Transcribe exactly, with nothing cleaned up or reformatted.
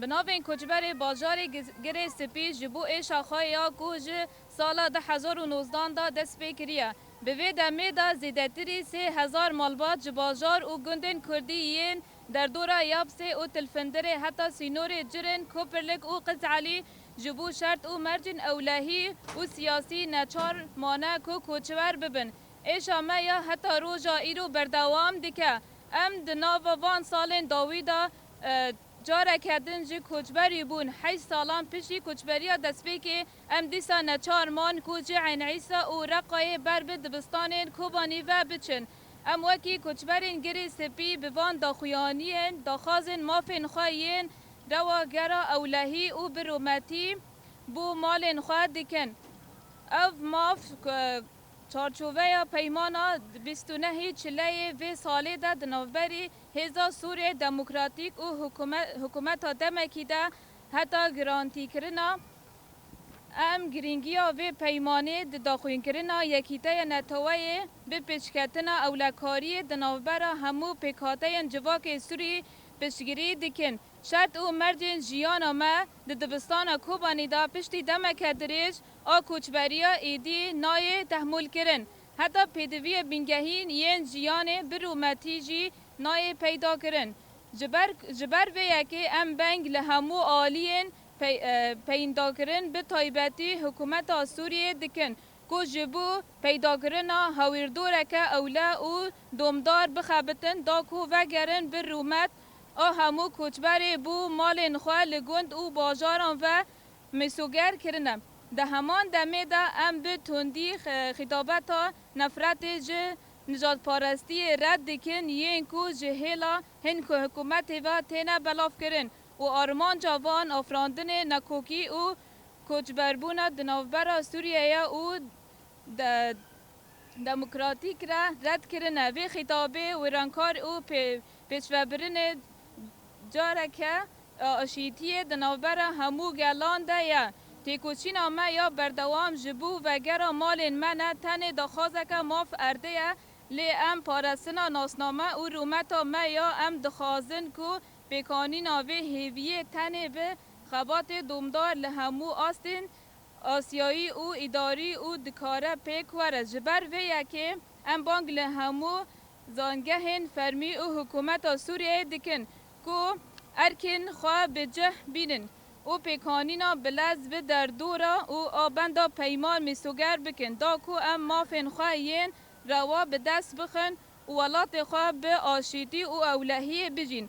Bi navên koçberê bajarê Gi-, Girê Spî ji bo êşa xwe ya ku ji sala du hezar û nozdan de dest pê kiriye. Bi vê demê de zêdetirî sê hezar malbat ji bajar û gundên kurdî yên derdora Yapsê û Tilfindirê heta sînorê Cirin, Koperlik û Qiz Elî ji bo şert û mercên ewlehî û siyasî neçar mane ku koçber bibin. Êşa me ya heta roja îro berdewam dike. Em di nava van salên dawî de, e, careke din ji koçberî bûn. Heşt salan piştî koçberiya destpêkê em dîsa neçar man ku ji Eyn Îsa û Reqayê ber bi dibistanên Kobanî ve biçin. Em wekî koçberên Girê Spî bi van daxuyaniyên daxwazên mafên xwe yên rewa gera ewlehî û bi rûmetî bo malên xwe dikin. Ev maf, e, çarçoveya peymana bîst û nehê Çileyê vê salê de di navberî Hêza Sûriyê Demokratîk û hikûme-, hikûmeta demekî de heta girantîkirina. Em girîngiya vê peymanê di daxuyankirina Yekîteya Neteweyê bi pêşketina ewlekariyê di navbera hemû pêkhateyên civakê Sûrî piştgirî dikin. Şert û mercên jiyana me di dibistana Kobanî de piştî demeke dirêj a koçberiya êdî nayê tehmûlkirin. Heta pêdiviyê bingehîn yên jiyanê bi rûmetî jî nayê peydakirin. Ji ber, ji ber vê yekê em beng li hemû aliyên pey-, e, peyîndakirin, bi taybetî hikûmeta Sûriyê dikin ku ji bo peydakirina hawîrdoreke ewle û domdar bixebitin, da ku vegerin bi rûmet a hemû koçberê bo malên xwe li gund û bajaran ve misoger kirine. Di heman demê de em bi tundî xi-, xîtabeta nefretê ji nijadparestiyê red dikin, yên ku ji hêla hin ku hikûmetê ve têne belavkirin û armanca van afirandinê nekokî û koçberbûna di navbera Sûriyeyê û de-, demokratîk re red kirine. Vê xîtabê wêrankar û pê-, pêşvebirinê careke aşîtiyê di navbera hemû gelan de ye. Têkoşîna me ya berdewam ji bo vegera malên me ne tenê daxwazeke maf erdê ye, lê em parastina nasname û rûmeta me ya em dixwazin ku pêkanîna vê hêviyê tenê bi xebatê domdar li hemû astên asiyayî û îdarî û dikare pêk were. Ji ber vê yekê em bang li hemû zangehên fermî û hikûmeta Sûriyeyê dikin ku erkên xwe bi cih bînin û pêkanîna bilez bi derdora û a benda peyman misoger bikin, da ku em mafên xwe yên rewa bi dest bixin û welatê xwe bi aşîtî û ewlehiyê bijîn.